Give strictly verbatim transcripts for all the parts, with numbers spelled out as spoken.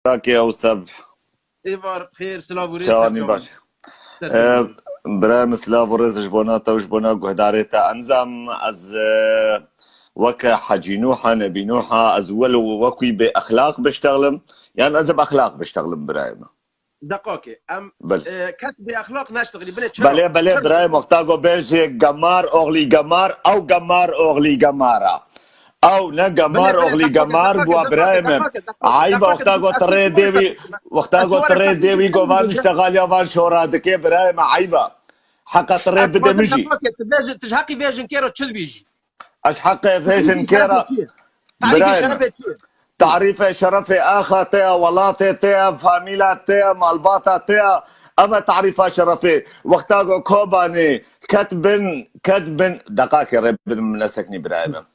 Rakê ew seb. Êvar, xêr, silav û rêz. Çawanî baş. Ee, birayê min, silav û rêz ji bona te û ji bona guhdarê te. Enzam, ez, e, weke Hecî Nûha, Nebî Nûha, ez wel û wekî bê exlaq biştexlim. Yan ez bi exlaq biştexlim, birayê min. Deqakê, em, Belê. e, kes bê exlaq neştexilî. Bine çira? Belê, belê, Çira? Birayê min, wexta go bêjê gemar oxlî gemar, ew gemar oxlî gemar a. Ew ne gemar oxlî gemar bûwa, birayê min. Ayîb e, wexta go tirê dê wî, wexta go tirê dê wî go van niştexaliya van şora dike, birayê min, ayîb e. Heqa tirê bide min jî. Tu ji heqî vê jinkê re çi dibêjî? Ez heqê vê jinkê re, birayê min. Tarîfê şerefê axa te ya, welatê te ya, famîla te ya, malbata te ya. Ev e tarîfa şerefê. Wexta go Kobanê ket bin, ket bin, deqakê rê bidin min neseknî, birayê min.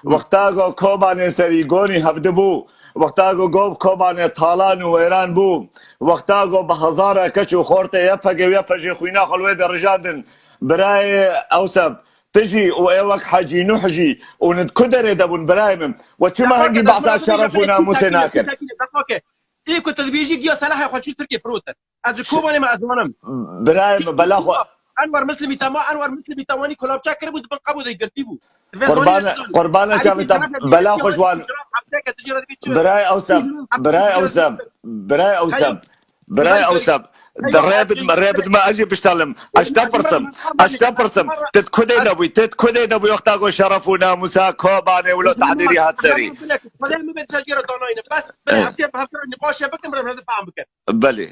Wexta go Kobanê serî gonî hevdibû, wexta go go Kobanê talan û wêran bû, wexta go bi hezara keç û xortê Y P G û Y P J xwîna xwe li wê de rijandin, birayê Ewseb, tu jî û ê wek Hecî Nuh jî û nid ku derê de bûn, birayê min? We çima hingî behsa şeref û namûsê nakin? Ê ku tu dibêjî giya selahê xwe çû Tirkiyê firotin. Ez ji Kobanê me, ez zanim. Birayê min, bela xwe. Enwer Muslimî te ma, Enwer Muslimî te wanî kulapçe kiribû, di bin qebû de girtî bû. Qurbana, qurbana çavê te, bela xwe ji wan. Birayê Ewsem, birayê Ewsem, birayê Ewsem, birayê Ewsem. De rê bidme, rê bidme, ez jî biştalim. Ez te pirsim, ez te pirsim. Ti di kudê de bûy, ti di kudê de bûy, wexta go şeref û namûsa Kobanê wilo tehdîrî hat serî. Xwedê min bê cejgê re danayne. Bes, bê heftê bi heftê re nîqaşê bikin, bi rê fehm bikin. Belê.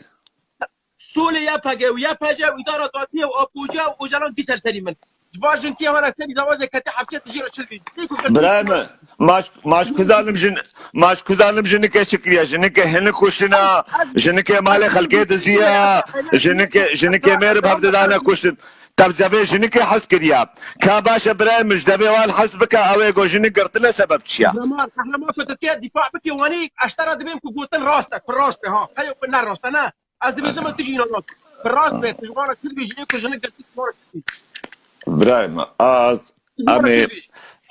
Solê Y P G û Y P J û îdara datiye û apoja û Ocalan dît el terî min. Ji bar jinkê hana serî dawazê ketê hepsê tijî re çil bî. Birayê min, maş, maş kuzanim jin, maş kuzanim jinike şikiriye, jinike hinik kuşina, jinike malê xelkê diziya, jinike, jinike mêr bi hevdidane kuştin. Te bi cevê jinike hes kiriya. Ka baş e birayê min, ji devê wan hes bike, ew ê go jinik girtine sebeb çi ya? Qehreman, qehreman ku tu tê dîfa bike wanî, ez te re dibêm ku gotin rast e, ku rast e ha. Heyo ku ne rast e, ne. Ez dibêjim tu jî înan nakî. Bi rast be, tu ji wan re çi dibêjî, ê ku jinik girtî ji wan re çi dibêjî? Birayê min, az, em ê,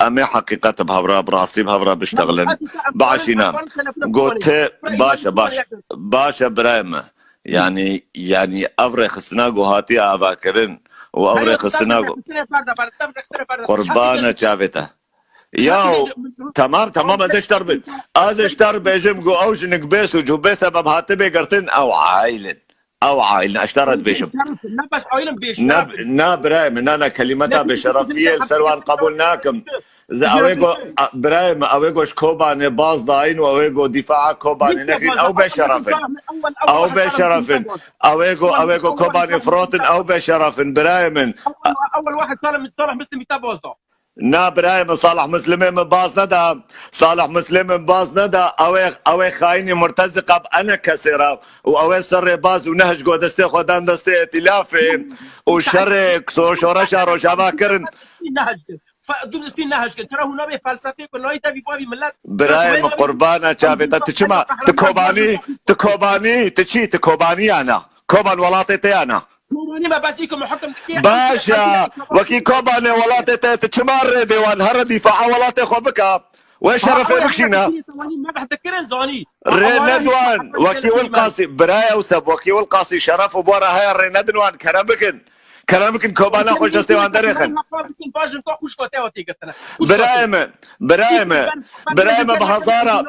em ê heqîqet bi hev re, bi rastî bi hev re biştexilin. Başî ne. Got te, baş e, baş. Baş e birayê min. Yanî, yanî ev rêxistina ku hatiye avakirin û ev rêxistina ku, qurbana çavê te. Ya, tamam, tamam, ez ji te re bi-, ez ji te re bêjim ku ew jinik bê sûc û bê sebeb hatibê girtin, ew aîl in. Ew aîl in, ez ji te re dibêjim. Ne, ne, birayê min, ne, ne, kelîmeta bêşerefiyê li ser wan qebûl nakim. Ze ew ê go, a, birayê min, ew ê go ji Kobanê baz dayîn û ew ê go dîfaa Kobanê nekin, ew bêşeref in. Ew bêşeref in. Ew ê go, ew ê go Kobanê firotin, ew bêşeref in, birayê min. Ewel wahid Salih Mis-, Salih Muslimî te baz da. Na, birayê min, Salih Muslimê min baz neda. Salih Muslimê min baz neda. Ew ê, ew ê xayinî murteziqa bi ene kesê re û ew ê serê baz û nehc go destê xwe dan destê îtîlafê û şerê so-, şoreşa Rojava kirin. Nehc kir. Fe-, du listî nehc kir. Tira hûn nabê felsefê ku nayî tevî bavî millet. Birayê min, qurbana çavê te. Tu çima? Tu Kobanî, tu Kobanî, tu çi? Tu Kobanî ya na? Koban welatê te ya na? Kobanî me, bes î ku muhekim dikê. Baş e. Wekî Kobanê welatê te, tu çima rêdê wan here dîfaa welatê xwe bike? Wê şerefê bikişîne. Rê nedin wan. Wekî Wilqasî, birayê Ewseb, wekî Wilqasî şeref û bora heye, rê nedin wan, kerem bikin. Kerem bikin, Kobana xwe ji destê wan derêxin. Birayê me, birayê me, birayê me bi hezara,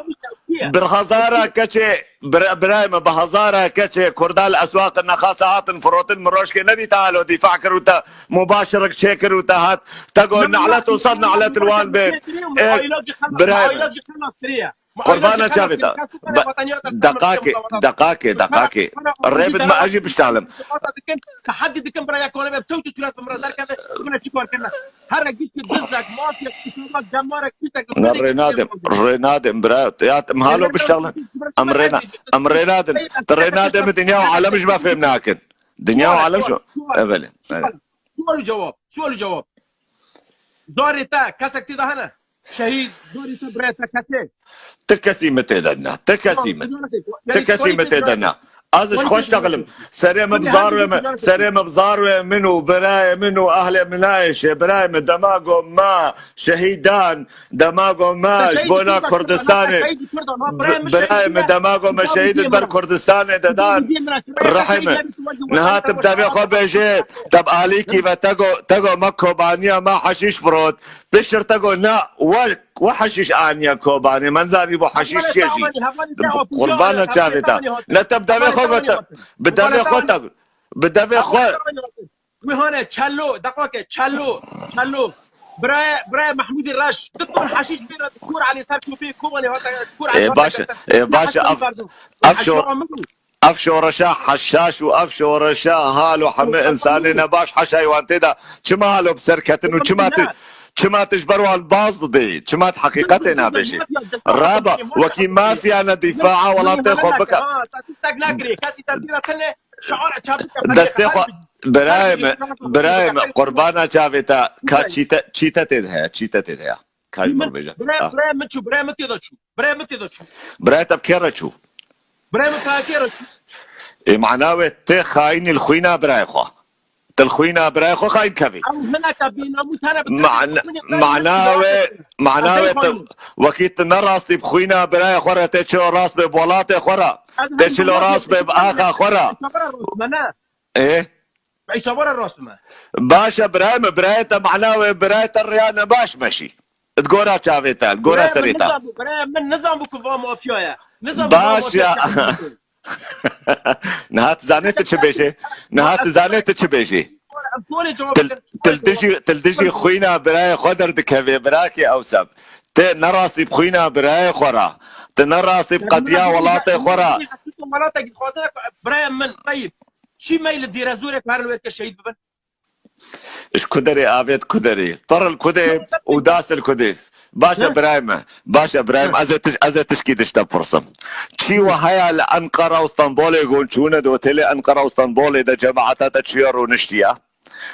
bi hezara keçê, bira-, birayê me bi hezara keçê Kurda li eswaqin nexasa hatin firotin, min rojkê nedîta alo dîfa kir û te mubaşirik çêkir û te hat, te got ne'let û sed ne'let li wan bê. Ê, birayê me. Qurbana çavê te. Deqakê, deqakê, deqakê. Rê bidme, ez jî biştalim. Teheddî dikim bira ya kone be, çew tu çurat bimra derkeve, bine çi kar kirine. Here gişt dizek, mafyek, kitabak, demarek, pitek. Na, rê nadim, rê nadim bira. Ya, em halo biştalim. Em rê na-, em rê nadim. Tu rê nadim, dinya û alem ji me fêm nakin. Dinya û alem şu. Evele. Sual û cewab, sual û cewab. Zarê te, kesek tê de hene? Şehîd, zarê te, birê te kesê? Ti kesî min tê de ne. Ti kesî min. Ti kesî min tê de ne. Ez ji xweş texilim. Serê min bi zarwê min, serê min bi zarwê min û birayê min û ehlê min nayêşe. Birayê min dema go me şehîdan, dema go me ji bona Kurdistanê, birayê min dema go me şehîd li ber Kurdistanê dedan. Rehê min. Niha tu bi devê xwe bêjê, te bi alîkî ve te go, te go me Kobaniya me heşîş firot. Piştre te go na we We heşîş aniye Kobanê, me nizanîbû heşîş çi ye jî. Qurbana çavê te. Ne te bi devê xwe gote. Bi devê xwe te. Bi devê xwe. Wî hane çello, deqake çello, çello. Birayê, birayê Mehmûdê Reş, tu ton heşîş bêre kur Elî ser kopê Kobanê hate kur Elî. Ê baş e, ê baş e, ev, ev şor. Ev şoreşa heşaş û ev şoreşa hal û hemî insanê nebaş heşayê wan tê de çima halo bi ser ketin û çima tu, çima tu ji ber wan baz didê? Çima tu heqîqetê nabêjî? Raba, wekî mafya ne dîfaa welatê xwe bike. Destê xwe, birayê me, birayê me, qurbana çavê te, ka çîte, çîte tê de heye, çîte tê de heye. Ka ji min bêje. Birayê min çû, birayê min tê de çû. Birayê min tê de çû. Birayê te bi kê re çû? Birayê min kayekê re çû. Ê mana wê tê xayînî li xwîna birayê xwe. Ti li xwîna birayê xwe xayîn kevî. Ew hineke bênamûs hene bi Mana wê, mana wê tu wekî tu ne rastî bi xwîna birayê xwe re tê çilo rast bê bi welatê xwe re. Tê çilo rast bê bi axa xwe re. Ê? Îtaba re rast me. Baş e birayê min, birayê te mana wê birayê te riya nebaş meşî. Di gora çavê te, di gora serê te. Birayê min nizanbû ku va mafya ye. Nizanbû va mafya ye. Niha tu zanê tu çi bêjê? Niha tu zanê tu çi bêjê? Til dijî, til dijî xwîna birayê xwe derdikevê, birakê Ewsem. Te ne rastî bi xwîna birayê xwe re. Te ne rastî bi qediya welatê xwe re. Welatekî dixwazine ku birayê min Teyîb çî meyl dîrezûrê ku herin wê dike şehîd bibin. Ji ku derê avêt ku derê? Tiril ku dê û dasil ku dê? Baş e birayê me. Baş e birayê me. Ez ê tiş-, ez ê tişkî dişte pirsim. Çi we heye li Enqera û Stenbolê gon çûne di otelê Enqera û Stenbolê de cemaeta te çûye rûniştiye?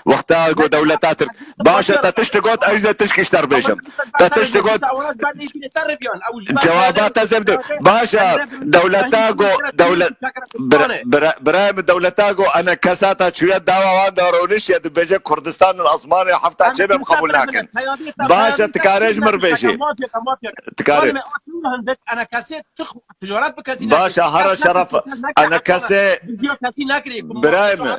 Wexta go dewleta Tirk. Baş e, te tişt got, ez ê tişkî ji te re bêjim. Te tişt got. Cewaba te zeb de. Baş e, dewleta go, dewlet, bira-, bira-, birayê min dewleta go, enekesa te çûye dawa wan de rûniştiye dibêje Kurdistan li esmanê hefta çê be qebûl nakin. Baş e, tu karê ji mir bêjî. Tu karê. Baş e, hara şeref. Enekesê. Birayê min.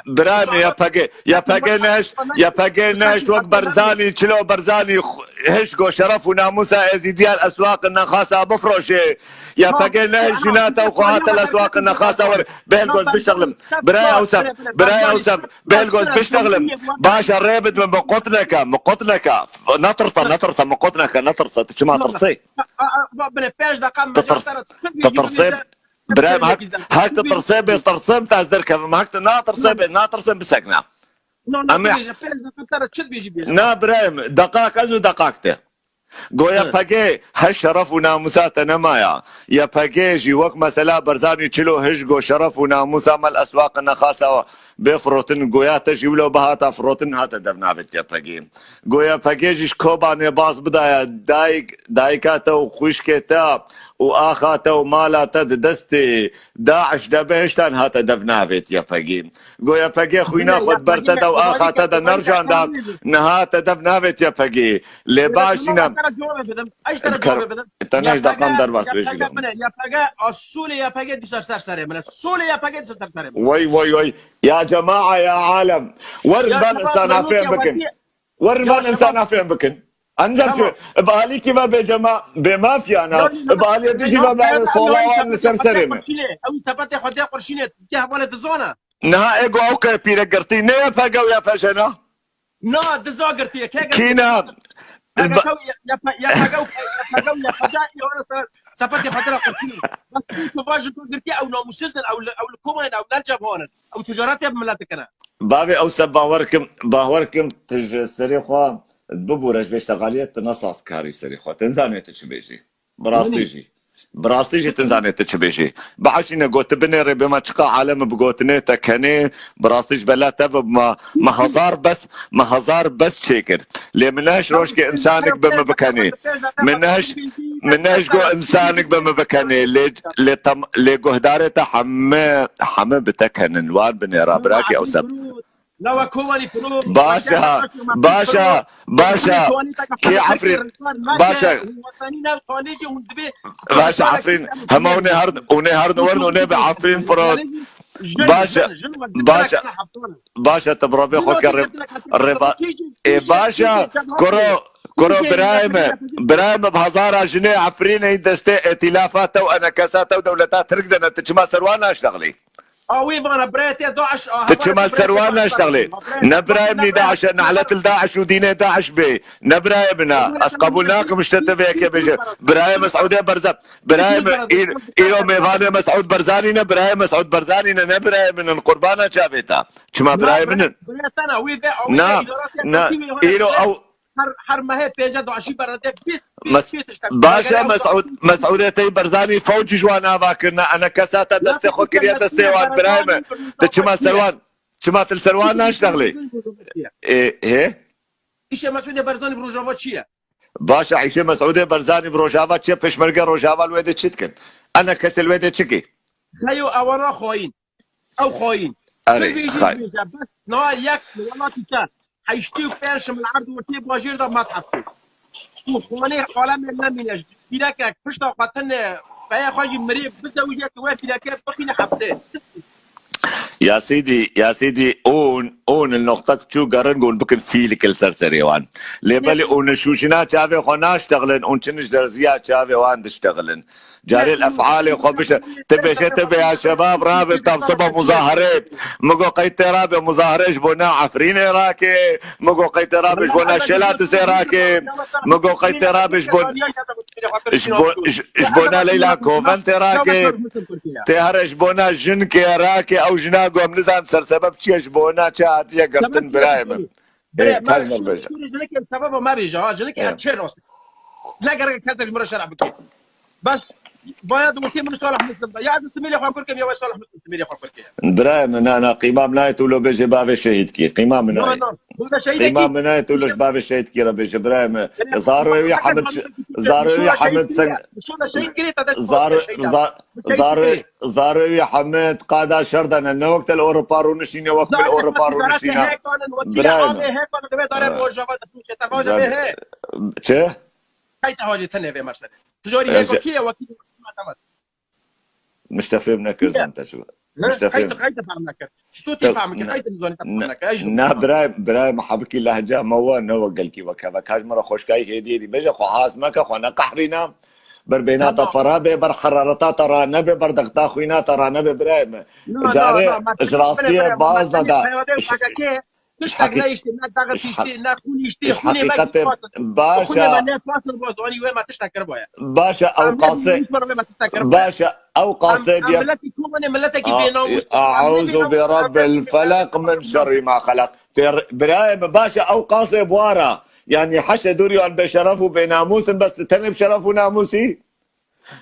Birayê min, Y P G, Y P G neşt, Y P G neşt wek Berzanî, çilo Berzanî, hiş go şeref û namûsa Êzîdiya li eswaqin nexasa bifroşê. Y P G neşt jina te û xwe hate li eswaqin nexasa were. Bêhn goz bişexlim. Birayê Ewsem, birayê Ewsem, bêhn goz bişexlim. Baş e, rê bidin, min qut neke, min qut neke. Netirse, netirse, min qut neke, netirse. Tu çima tirsê? Tu tirsê? Birayê min, hek, hek tu tirsê bê, tirsim, te ez derkevim. Hek tu natirse bê, natirsim, bisekne. Em ê. Na, birayê min, deqak ez û deqak te. Go Y P G, he şeref û namûsa te nemaya. Y P G jî wek mesela Berzanî çilo hij go şeref û namûsa me li eswaqin nexasa bê firotin, goya te jî wilo bihata firotin hate dev navêt Y P G. Go Y P G jî ji Kobanê baz bidaya dayik, dayika te û xwişkê te û axa te û mala te di destê DAIŞ de bihiştan hate dev navêt Y P G. Go Y P G xwîna xwe di ber te de û axa te de nerjanda, niha te dev navêt Y P G. Lê baş jî ne. Te ne ji deqan derbas bêjî. Y P G, asûlê Y P G dîsa ser serê min e. Solê Y P G dîsa ser serê min e. Wey, wey, wey. Ya cema'a, ya alem. Werin van insana fêm bikin. Werin van insana fêm bikin. Anzem çi? Bi alîkî ve bê cema, bê mafya na. Bi aliyê dijî ve bê sola wan li ser serê min. Ew sepetê xwe dê qurşînê, tu hevalê dizana. Niha ego ew ke pîre girtî, ne Y P G û Y P J na? Na, diza girtiye. Kî na? Y P G û Y P J, Y P G û Y P J, sepetê xwe dira qurşînê. Bas tu vaje ku girtiye ew namûsiz in, ew li, ew li koma in, ew ne li cebhan in. Ew ticaretê bi milet dikine. Bavê ew se bawer kim, bawer kim tu ji serê xwe bibûre ji vê ştegaliyê tu ne sazkarî serê xwe. Te nizanê tu çi bêjî. Bi rastî jî. Bi rastî jî tu nizanê tu çi bêjî. Biheşîne got tu binêrê bê me çiqa alem bi gotinê te kenê. Bi rastî ji bela te ve me, me hezar bes, me hezar bes çêkir. Lê min nehiş rojkê insanek bi min bikenê. Min nehiş min ne ji go însanik be min bikenê. Lê, lê, tam, lê guhdarê te heme, heme bi te kenin. Wan binêra, birakê ew seb. Baş e, baş e, baş e. Kê Efrîn? Baş e. Baş e, Efrîn. Hema hûn ê her, hûn ê her niwerin, hûn ê bi Efrîn Firot. Baş e, baş e. Baş e, tu bi revê xwe ke rê-, rêva. Ê, baş e, kuro, kuro, birayê me. Birayê me, bi hezara jinê Efrînê destê îtîlafa te û enekesa te û dewleta Tirk de ne, tu çima ser wan naştexlî? A wê vana birayê te DAIŞ a. Tu çima li ser wan naştexlî? Ne birayê min î DAIŞ e, nehlet li DAIŞ û dînê DAIŞ bê. Ne birayê min e. Ez qebûl nakim ji te tu vê yekê bêje. Birayê Mesûdê Berzan. Birayê min, îr-, îro mêvanê Mesûd Berzanî ne, birayê Mesûd Berzanî ne, ne birayê min in, qurbana çavê te. Çima birayê min in? Na, na, îro ew Her, her mehê pênce DAIŞî berede bîst, bîst, bîst tiştek. Baş e, Mesûd, Mesûdê tey Berzanî fewcî ji wan ava kirine. Ene kesa te destê xwe kiriye destê wan, birayê me. Tu çima ser wan, çima tu li ser wan naştexlê? Ê, hê? Îşê Mesûdê Berzanî bi Rojava çi ye? Baş e, îşê Mesûdê Berzanî bi Rojava çi ye? Pêşmerge Rojava li wê de çi dikin? Ene kesê li wê de çi kê? Xeyo ewana xayîn. Ew xayîn. Erê, Bibêjî xay- bêje, bes niha yek li welatî te heştê û pênc mil erd ortê bajêr de met heft. Û xanê alemê nemîne. Pîrekek pişta xwe tine, peya xwe jî mirê bizewije, tu wê pîreke bixîne heftê. Ya Sîdî, ya Sîdî, hûn, hûn li noqtek çû gerin hûn bikin fîlik li ser serê wan. Lê belê hûn şûşîna çavê xwe naştexlin, hûn çin ji derziya çavê wan diştexlin. Carê li efalê xwe bişe. Tu bêje, tu bê ya şebab rabin tam siba muzahere. Min got qey tê rabê muzahere ji bona Efrînê rake. Min got qey tê rabê ji bona Şelatisê rake. Min got qey tê rabê ji bon-, ji bo-, ji, ji bona Leyla Koventê rake. Tê here ji bona jinkê rake. Ew jina got em nizan sersebeb çi ye, ji bona çi hatiye girtin birayê min. Ê, Birê, kaç me, me bêje? Jinekê sebeba me bêje, ha, jinekê ez çê rast. Ne gerek kesek ji min re şerh bike. Bes, baya di wekê min Salih Muslim da. Ya ez simêlê xwe kur kem, ya wê Salih Muslim simêlê xwe kur ke. Birayê min, na, na, qîma min nayê tu lo bêje bavê şehîdkî. Qîma min nayê. Qîma min nayê tu lo ji bavê şehîdkî re bêje, birayê min. Zaroyê wî Hemid, zaroyê wî Hemid Seng-, zar-, zar-, Zaroyê Hemid qada şer de ne, ne wek te li Ewropa rûnişîne, wek min li Ewropa rûnişîna. Birayê min. Çi? Key te hacê tenê vê merse. Tijarî hê wekî ye, wekî ye. Min ji te fêm nekir zan te çi. Min ji te fêm. Qey te fehm nekir. Çito tê fehm kir, qey te nizanî te fehm nekir. Ey ji min. Na, birayê, birayê min hebikî lehca me wa ne wek gelkî wek heve. Ka ji min re xweşkayî hêdî hêdî. Bêje xwe hez meke, xwe neqehrîne. Ber bêhna te fera bê, ber herareta te ranebe, ber dexta xwîna te ranebe birayê min. Carê ji rastiyê baz neda. Tiştek ne îştî, ne daxil îştî, ne xûn îştî, xûnê me kî fasil. Baş e. Xûnê me ne fasil bo, zanî wê me tiştek kiriboye. Baş e, ew qasê, baş e, ew qasê bîya. Em miletî ku ne, miletekî bênamûs. Eûzu bi Rabbil Felaq min şerri ma xelaq. Tê, birayê min, baş e, ew qasê bi wa re. Yanî heşe dûrî wan bêşeref û bênamûs in, bes tu tenê bi şeref û namûsî?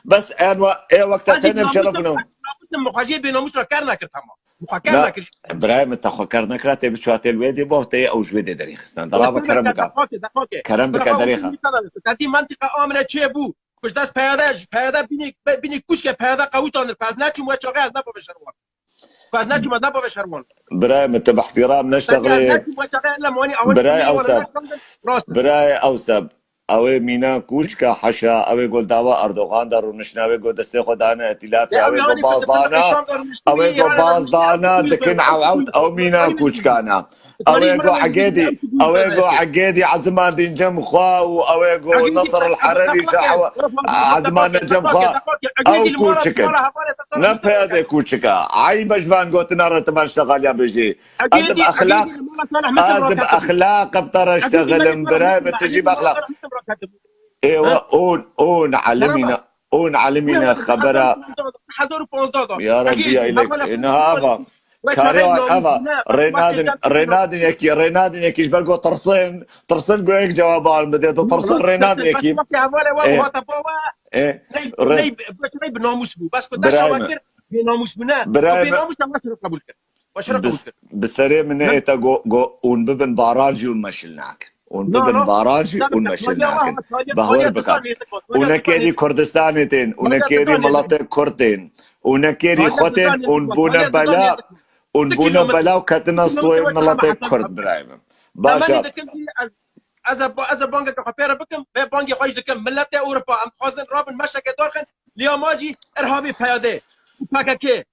Bes en wa, ê wekta tenê bi şeref û namûs. Namusim, muxajiyê bênamûs ra ker nekir, tamam. Muxa ker nekir. Birayê min, te xwe ker nekira, tê biçûa tê li wê dê bo, tê ew ji wê dê derî xistin. Derabe kerem bike. Kerem bike derî xwe. Te dî mentiqa amine çê bû. Kuş dest peyade, peyade bînî, bînî kuşke peyade qewûtanir. Ez neçûm we çaxê ez nebove şerwan. Ez neçûm ez nebove şerwan. Birayê min, tu bi ihtiram neştexlê. Birayê Ewseb. Birayê Ewseb. Ew ê mîna kûçka heşa, ew ê got dawa Erdogan de rûniştine, ew ê got destê xwe dane îtîlafê, ew ê got baz dana, ew ê got baz dana, dikin ew ew, ew mîna kûçkana. Ew ê got egêdî, ew ê got egêdî ezima dîn cem xwe û ew ê got Nasr el Hererî şa ew ezima ne cem xwe. Ew kûçik in. Ne peyadê kûçika. Eyb e ji van gotina re tu van ştexaliya bijî. Ez bi exlaq, ez bi exlaq bi te re ştexelim, birayê min, tu jî bi exlaq. Ê we, on, on elimîne, on elimîne xebera. Ya Rebbi ya îlek, ê niha ava. Karê wan ava. Rênadin, rênadin yekî, rênadin yekî ji ber ku tirsin, tirsin ku yek cewab an bide, tu tirsin rênadin yekî. Ê, ê, rê-, Birayê min. Bênamûs bûne. Birayê min. Bênamûs em weşî qebûl kir. Weşî qebûl kir. Bi serê min ê te go, go, hûn bibin baran jî hûn me şil nakin. Hûn bibin baran jî hûn meşil nakin. Bahwer bikan. Hûn ne kêrî Kurdistanê tên, hûn ne kêrî miletê Kurd tên, hûn ne kêrî xwe tên, hûn bûne bela, hûn bûne bela û ketine stoyê miletê Kurd, birayê min. Baş e. Ez ê, ez ê bangeke xwe pê re bikim, vê bangê xwe jî dikim. Miletê Ewropa, em dixwazin rabin meşeke darxin, liya ma jî irhabî peyadê û P K K.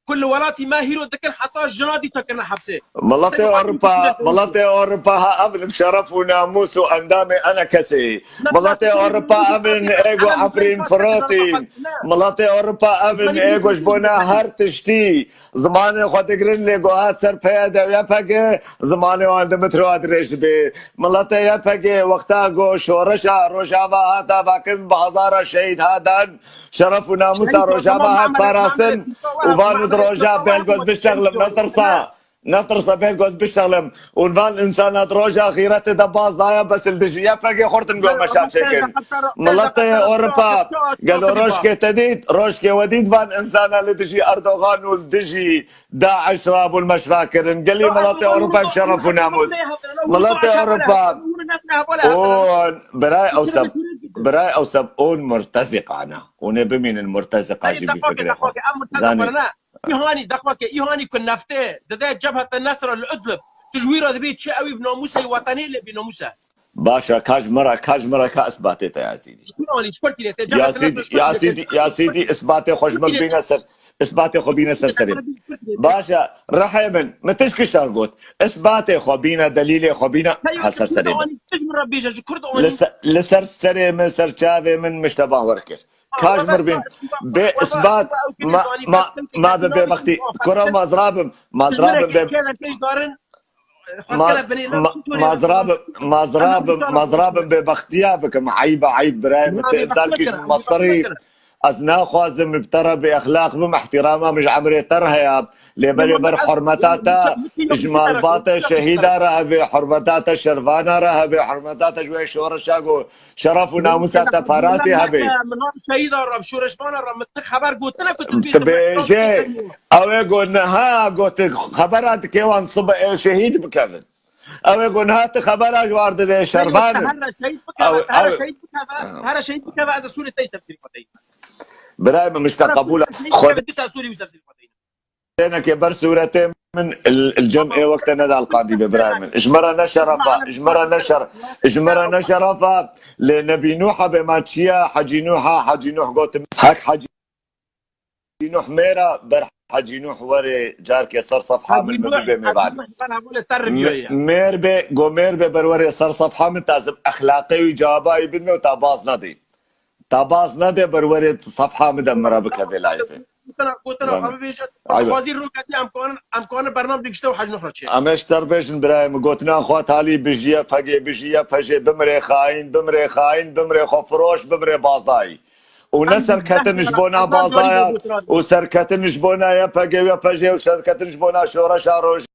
Ku li welatî me hîro dikin, heta jina dîsa kirine hepsê. Miletê Ewropa, miletê Ewropa ha ev li şeref û namûs û endamê enekesê. Miletê Ewropa ev in ê ku efrîn firotîn. Miletê Ewropa ev in ê ku ji bona her tiştî zimanê xwe digirin, lê ku hat ser peye de Y P G, zimanê wan dimitire û dirêj dibe. Miletê Y P G wexta ku şoreşa Rojava hat avakirin, bi hezara şehîd hat dan, şeref û namûsa Rojava hat parastin û van di roja belgoz bişexlim, netirsa. Netirsa belgoz bişexlim. Û van însana di roja xîretê de baz daye, bes li dijî Y P G xurtin go meşa çêkin. Miletê Ewropa, gelo rojkê te dît, rojkê we dît van însana li dijî Erdogan û li dijî DAIŞ rabûn meşra kirin. Gelî miletê Ewropa bi şeref û namûs. Miletê Ewropa. Û birayê Ewseb, birayê Ewseb, ûn murteziqane. Ûn ê bimînin murteziqa jî vî fikrê xwe. Zanî. Îhanî, dexwake, îhanî ku neftê dide Cebhete Nesra li Idlib, tu ji wî re dibî çi, ew ê bi namûsê wetenê lê bênamûs e. Baş e, ka ji min re, ka ji min re, ka isbatê te ya Sîdî. Ji kur anî, ji kur tîrê te? Ya Cebhete Sîdî, Nesra ji ya kur tîrê Sîdî, te? Ya Sîdî, isbatê xwe ji min re bîne ser, isbatê xwe bîne ser serê min. Baş e, rihê min, min tişkî şer got. Isbatê xwe bîne, delîlê xwe bîne, hal ser serê min. Ji kur anî, ji kur anî. Li se-, li ser serê min, ser çavê min, min ji te bahwer kir. Ka ji mir bîn. Bê isbat, ma, ma, ma bi bêbextî. Kura mazrabim, mazrabim bê. Ma, ma, mazrabim, mazrabim bêbextiya bikim. Eyb e, eyb birayê min, te însal kî ji min mestirî. Ez naxwazim bi te re bêexlaq bim, ihtirama min ji emrê te re heye. Lê berê ber hurmeta te ji malbata şehîda re hebe, hurmeta te şervana re hebe, hurmeta te ji wê şoreşa ku şeref û namûsa te parastî hebe. Min şehîda re, şoreşvana re, min ti xeber gotine ku tu bêjê, ew ê ku niha gotin xebera dike wan sibe ê şehîd bikevin. Ew ê ku niha ti xebera ji war dide şervan. Here şehîd bikeve, here şehîd bikeve, here şehîd bikeve, ez ê sûrê te yî ser sîrê xwe deyîm. Birayê min, min ji te qebûl e. Xwe disa sûrê wî ser sîrê xwe deyîm. Tenekê ber sûretê min il, il cem ê wekte neda li qandî be, birayê min. Ji me re ne şerefa, ji me re ne şer-, ji me re ne şerefa. Lê Nebî Nûh e bê ma çiya, Hecî Nûh e, Hecî Nûh gotim. Hek Hecî Nûh mêra, ber Hecî Nûh were carkê ser sefha min, min bibê mêvan. Mêr bê, go mêr bê ber were ser sefha min, ta zim exlaqê wî cewaba wî bidme û ta baz nedê. Ta baz nede ber werê sefha min de min re bikeve layfê. Gotina, gotina xwe bibêje. Aybe. Xwezî roketî em kanin, em kanin bernameyek ji te û Hecî Nûh re çêkin. Em ê ji te re bêjin birayê min. Gotina xwe talî bijiye, pegê bijiye, pejê bimrê xayîn, bimrê xayîn, bimrê xwe firoş, bimrê bazayî. Û ne serketin ji bona bazaya û serketin ji bona Y P G, Y P G û serketin ji bona şoreşa roj.